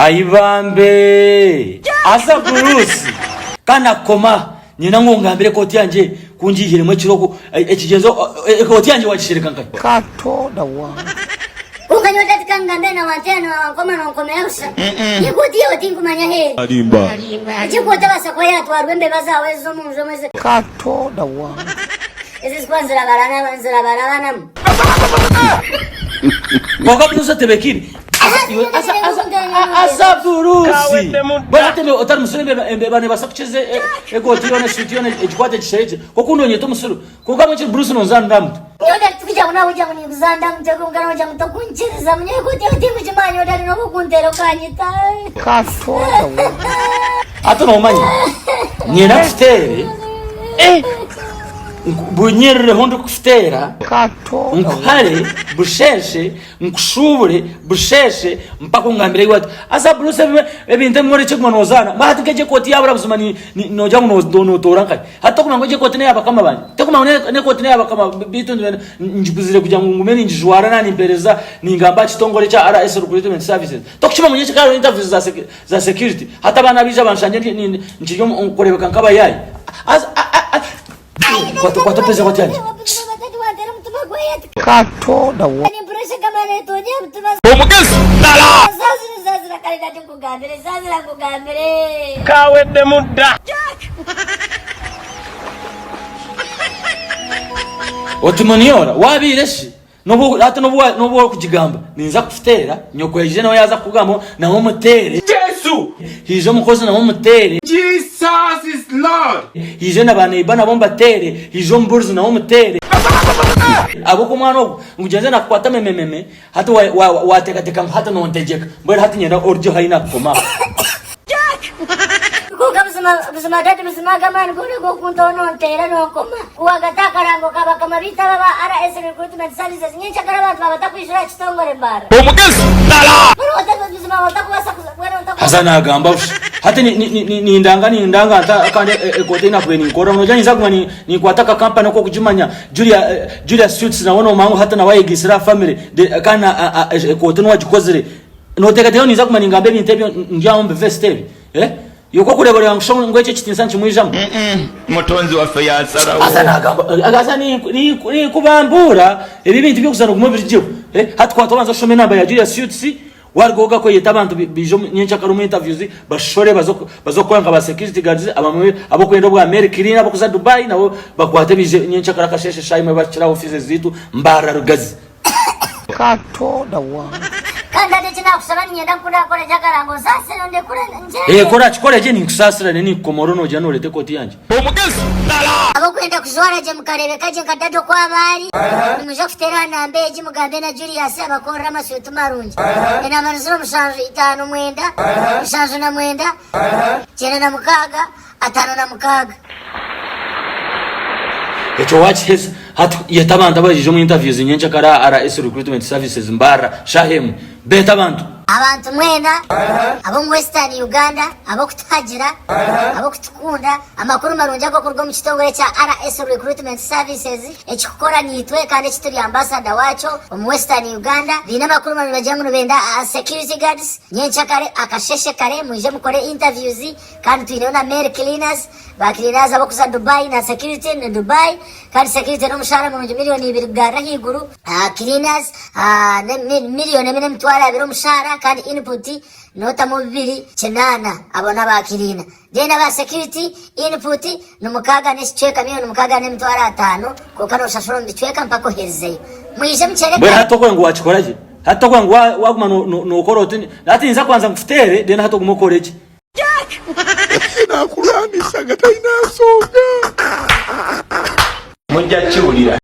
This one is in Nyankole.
Ai bambe! Aza Bruce! Ka nakukoma, niinyenda ngu ongambire ekooti yangye ku ngiihiremu ekiro oku, ekigyenzo, ekooti yangye waagishereka nkahi? Katonda wange. Kwonka nyowe tata kangambira na wanteera na wankoma nonkomera busha. Ekooti yawe tinkumanya ahu eri. Arimba. Egyo ekooti ebaasa kuba yaatwarwa embeba zaawe ez'omu nju omwe ezi. Katonda wange. Ezi ezikuba nizirabarana nizirabarabanamu. Kwonka Bruce otebekire. Aza Bruce! Mbwenu hati otari musiri embeba nebaasa kukiza ekooti yoona esuuti yoona egikwate egisherekye. Nk'oku nonyeta omusiru. Kwonka mbwenu Bruce nonzaanira aha mutwe. Nyowe tikugira ngu nawe ogira ngu ninkuzaanira aha mutwe kwonka nogira ngu tokunkiriza nyowe ekooti yawe tinkugimanya nyowe otari n'obu okunteera okanyita. Katonda wange. Hati nomanya nyine kukuteere bunyirireho ndikukuteera nkuhare busheeshe nkushuubure busheeshe mpaka ongambire iwe ati haza Bruce ebintu ebimwe orekye kuguma nozaana mbwenu hati nk'egi ekooti yaabura buzima noogira ngu nootoora nkahi? Hati tokumanya ngu egi ekooti n'eya bakama bangye? Tokumanya ngu n'ekooti n'eya bakama beitu ngiguzire kugira ngu ngume ningijwara naaba nimpeereza ningamba aha kitongore ekya RS Recruitment Services? Tokukimanya ngu nyenkya hariho interviews za security hati abaana baija banshangye nkiri kureebeka nk'abayaayi? Kwata kwata pesa kwata yangye. Katonda wa. Omugezi dala. Kaweddemu dda. Oti Muniora wabiire shi? Nobu hati nobu nobu orikugigamba ninza kukuteera, nyoko yaije nawe yaaza kukugambaho nawe omuteere. Yesu! Haije omukozi nawe omuteere. Jesus is Lord! Haije na ba neighbour nabo mbateere, haije omubuurizi nawe omuteere. Ahabw'okuba omwana ogu ngu gyenze nakukwata memememe hati wa wa wateekateeka ngu hati nontegyeka mbwenu hati niinyenda orugyeho ahi naakukoma aho. Kwonka buzima buzima daddy buzima aga amaani goona ag'okuntaho nonteera nonkoma ku wagata aha karango ka bakama baitu aba aba RS Recruitment Services nyenkyakare abantu baaba batakwishura aha kitongore mbarra. Omugezi dala. Mbwenu wota buzima otakubaasa kuza mbwenu otakubaasa Haza nagamba busha. Hati ni- ni- ni- ni- nindanga nindanga nta kandi e- ekooti ei nakubaire ninkoreramu nogira ninza kuguma ni- ninkwata aka kampani ok'okugimanya Julia eh, Julia Suits nawe nomanya ngu hati nawe ayegaitsire aha family de- kandi na- a- a- ekooti niwe agikozire. Noteekateeka ngu ninza kuguma ningamba ebintu ebyo ndi aho omu bivesiti ebi? Eh? Iwe ku orikureeba oreeba ngu shi ngu ekyo ekitiinisa nikimwijamu? Mutonzi waffe yasalawo. Haza nagamba, haza ninkubambuura ebi ebintu by'okuzaana ogume obirugyeho. Eh? Hati kwata obanze oshome enamba ya Julius Suits, waruga ogaku oyete abantu baije nyenkyakare omu interviews bashore baze kukora nka ba security guards, abamwe ab'okwenda obwa male cleaner ab'okuza Dubai nabo bakwate baije nyenkyakare akasheeshe shaaha imwe bakire aha offices zaitu Mbarara Rugazi. Katonda wange. Kandi hati eki naakushaba niinyenda ngu ku naakora gye akarango onsaasire ondekure ngyende. Ee, ku oraakikora gye ninkusaasira naye ninkukomoora noogira nooreeta ekooti yangye. Omugezi dala. Ab'okwenda kujwara gye mukareebeka gye nka dada oku aba ari, nimwija kuteera aha namba egi mugambe na Julius abakorere amasuuti marungi. Enamba ni ziro mushanju itaano mwenda, 79, 96, 56. Ekyo waakiheza, hati yeta abantu abaije omu interviews nyenkyakare aha RS Recruitment Services Mbarara shaaha emwe. Beete abantu. Abantu mwena ab'omu Western Uganda ab'okutuhagira, ab'okutukunda, amakuru marungi ag'okuruga omu kitongore ekya RS Recruitment Services ekikukora naitwe kandi eki turi ambasada waakyo omu Western Uganda. Baine amakuru marungi nibagira ngu nibenda security guards nyenkyakare akasheshe kare mwije mukore interviews Kandi twineyo na male cleaners, ba cleaners abokuza Dubai na security ni Dubai kandi security nomushahara murungi million ibiri kugarra ahaiguru. Cleaners ni million emwe nemitwaro abiri omushahara kandi input notamu bibiri kinaana abo naba cleaner. Then aba security input ni mukaaga nekicweka million mukaaga nemitwaro atano kwonka noshashura omu bicweka mpaka oherizeyo. Mwije mukyere Mbwenu kare. hati okore ngu wakikora gye? Hati okore ngu waguma nokora oti hati ninza kubanza nkuteere then hati ogume okore gye. Nakulwanisa nga talina nsonga. Mujja kiwulira.